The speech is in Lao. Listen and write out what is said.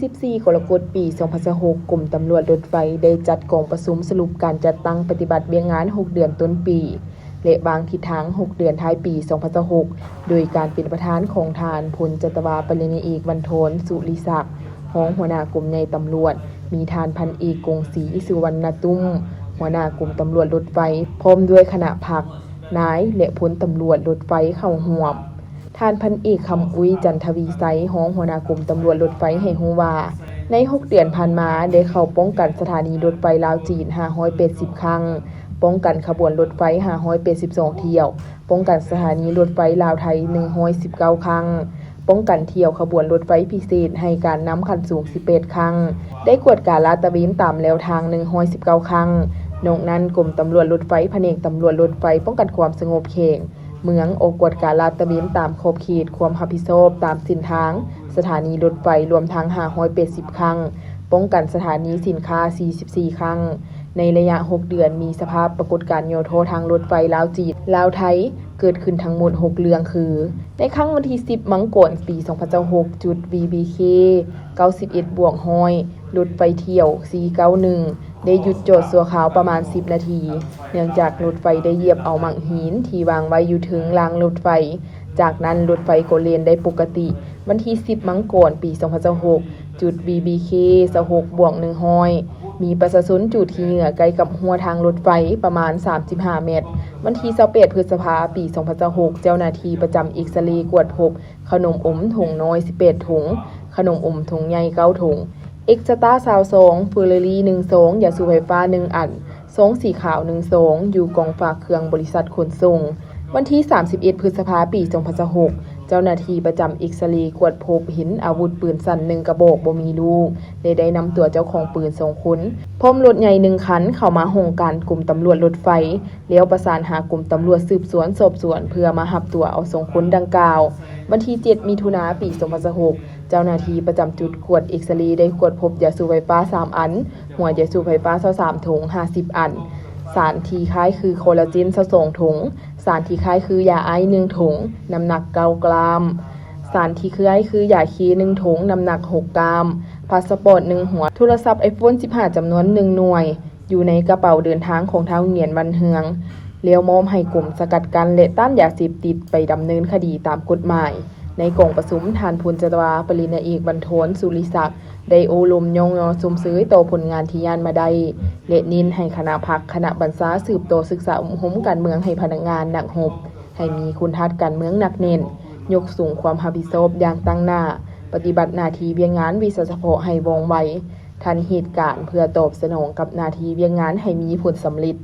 ສິບສີ່ ກໍລະກົດ ປີສອງພັນຊາວຫົກ ກົມຕຳຫຼວດລົດໄຟໄດ້ຈັດກອງປະຊຸມສະຫຼຸບການຈັດຕັ້ງປະຕິບັດວຽກງານຫົກເດືອນຕົ້ນປີ ແລະ ວາງທິດທາງຫົກເດືອນທ້າຍປີສອງພັນຊາວຫົກ ໂດຍການເປັນປະທານຂອງທ່ານ ພົນຈັດຕະວາ ປະລິນຍາເອກ ວັນທອນ ສຸລິສັກ ຮອງຫົວໜ້າກົມໃຫຍ່ຕຳຫຼວດ, ມີທ່ານພັນເອກ ກົງສີ ສຸວັນນະຕຸ້ມ ຫົວໜ້າກົມຕຳຫຼວດລົດໄຟ ພ້ອມດ້ວຍຄະນະພັກ, ນາຍ ແລະ ພົນຕຳຫຼວດລົດໄຟເຂົ້າຮ່ວມ. ທ່ານພັນເອກ ຄຳອຸ້ຍ ຈັນທະວີໄຊ ຮອງຫົວໜ້າກົມຕຳຫຼວດລົດໄຟໃຫ້ຮູ້ວ່າ ໃນຫົກເດືອນຜ່ານມາ ໄດ້ເຂົ້າປ້ອງກັນສະຖານີລົດໄຟລາວ-ຈີນ ຫ້າຮ້ອຍແປດສິບຄັ້ງ, ປ້ອງກັນຂະບວນລົດໄຟ ຫ້າຮ້ອຍແປດສິບສອງຖ້ຽວ, ປ້ອງກັນສະຖານີລົດໄຟລາວ-ໄທ ໜຶ່ງຮ້ອຍສິບເກົ້າຄັ້ງ, ປ້ອງກັນຖ້ຽວຂະບວນລົດໄຟພິເສດໃຫ້ການນຳຂັ້ນສູງ ສິບແປດຄັ້ງ, ໄດ້ກວດກາລາດຕະເວນຕາມແລວທາງ ໜຶ່ງຮ້ອຍສິບເກົ້າຄັ້ງ. ນອກນັ້ນ, ກົມຕຳຫຼວດລົດໄຟ ພະແນກຕຳຫຼວດລົດໄຟ ປ້ອງກັນຄວາມສະຫງົບແຂວງ ເມືອງ ອອກກວດກາລາດຕະເວນຕາມຂອບເຂດຄວາມຮັບຜິດຊອບຕາມເສັ້ນທາງສະຖານີລົດໄຟ ລວມທັງ ຫ້າຮ້ອຍແປດສິບຄັ້ງ, ປ້ອງກັນສະຖານີສິນຄ້າ ສີ່ສິບສີ່ຄັ້ງ. ໃນໄລຍະຫົກເດືອນ ມີສະພາບປາກົດການຫຍໍ້ທໍ້ທາງລົດໄຟລາວ-ຈີນ, ລາວ-ໄທ ເກີດຂຶ້ນທັງໝົດຫົກເລື່ອງຄື: ໃນຄ່ຳວັນທີສິບ ມັງກອນ ປີສອງພັນຊາວຫົກ ຈຸດ ວີບີເຄ ເກົ້າສິບເອັດບວກຮ້ອຍ ລົດໄຟຖ້ຽວ ສີ່ເກົ້າໜຶ່ງ ໄດ້ຢຸດຈອດຊົ່ວຄາວປະມານສິບນາທີ ເນື່ອງຈາກລົດໄຟໄດ້ຢຽບເອົາໝາກຫີນທີ່ວາງໄວ້ຢູ່ເທິງລາງລົດໄຟ, ຈາກນັ້ນລົດໄຟກໍແລ່ນໄດ້ປົກກະຕິ. ວັນທີສິບ ມັງກອນ ປີສອງພັນຊາວຫົກ ຈຸດ ວີບີເຄ ຊາວຫົກບວກໜຶ່ງຮ້ອຍ ມີປະຊາຊົນຈູດຂີ້ເຫຍື້ອໃກ້ກັບຮົ້ວທາງລົດໄຟປະມານສາມສິບຫ້າແມັດ. ວັນທີຊາວແປດ ພຶດສະພາ ປີສອງພັນຊາວຫົກ ເຈົ້າໜ້າທີ່ປະຈຳເອັກສະເຣກວດພົບ ຂະໜົມອົມຖົງນ້ອຍສິບແປດຖົງ, ຂະໜົມອົມຖົງໃຫຍ່ເກົ້າຖົງ, ເອັກສະຕາຊາວຊອງ, ເຟີເຣຣີໜຶ່ງຊອງ, ຢາສູບໄຟຟ້າໜຶ່ງອັນ, ຊອງສີຂາວໜຶ່ງຊອງ ຢູ່ກອງຝາກເຄື່ອງບໍລິສັດຂົນສົ່ງ. ວັນທີສາມສິບເອັດ ພຶດສະພາ ປີສອງພັນຊາວຫົກ ເຈົ້າໜ້າທີ່ປະຈຳເອັກສະເຣກວດພົບເຫັນອາວຸດປືນສັ້ນໜຶ່ງກະບອກບໍ່ມີລູກ ແລະ ໄດ້ນຳຕົວເຈົ້າຂອງປືນສອງຄົນ ພ້ອມລົດໃຫຍ່ໜຶ່ງຄັນ ເຂົ້າມາຫ້ອງການກົມຕຳຫຼວດລົດໄຟ ແລ້ວປະສານຫາກົມຕຳຫຼວດສືບສວນສອບສວນ ເພື່ອມາຮັບຕົວເອົາສອງຄົນດັ່ງກ່າວ. ວັນທີເຈັດ ມິຖຸນາ ປີສອງພັນຊາວຫົກ ເຈົ້າໜ້າທີ່ປະຈຳຈຸດກວດເອັກສະເຣໄດ້ກວດພົບຢາສູບໄຟຟ້າສາມອັນ, ຫົວຢາສູບໄຟຟ້າຊາວສາມຖົງ ຫ້າສິບອັນ, ສານທີ່ຄ້າຍຄືຄໍລາເຈນຊາວສອງຖົງ, ສານທີ່ຄ້າຍຄືຢາໄອສ໌ໜຶ່ງຖົງ ນ້ຳໜັກເກົ້າກຣາມ, ສານທີ່ຄ້າຍຄືຢາເຄໜຶ່ງຖົງ ນ້ຳໜັກຫົກກຣາມ, ພາສປອດໜຶ່ງຫົວ, ໂທລະສັບໄອໂຟນສິບຫ້າຈຳນວນໜຶ່ງໜ່ວຍ ຢູ່ໃນກະເປົາເດີນທາງຂອງທ້າວ ຫງຽນ ວັນເຮືອງ ແລ້ວມອບໃຫ້ກົມສະກັດກັ້ນ ແລະ ຕ້ານຢາເສບຕິດໄປດຳເນີນຄະດີຕາມກົດໝາຍ. ໃນກອງປະຊຸມ, ທ່ານ ພົນຈັດຕະວາ ປະລິນຍາເອກ ວັນທອນ ສຸລິສັກ ໄດ້ໂອ້ລົມຍ້ອງຍໍຊົມເຊີຍຕໍ່ຜົນງານທີ່ຍາດມາໄດ້ ແລະ ເນັ້ນໃຫ້ຄະນະພັກ, ຄະນະບັນຊາ ສືບຕໍ່ສຶກສາອົບຮົມການເມືອງໃຫ້ພະນັກງານນັກຮົບ ໃຫ້ມີຄຸນທາດການເມືອງໜັກແໜ້ນ, ຍົກສູງຄວາມຮັບຜິດຊອບຢ່າງຕັ້ງໜ້າ, ປະຕິບັດໜ້າທີ່ວຽກງານວິຊາສະເພາະໃຫ້ວ່ອງໄວ, ທັນເຫດການ ເພື່ອຕອບສະໜອງກັບໜ້າທີ່ວຽກງານໃຫ້ມີຜົນສຳເລັດ.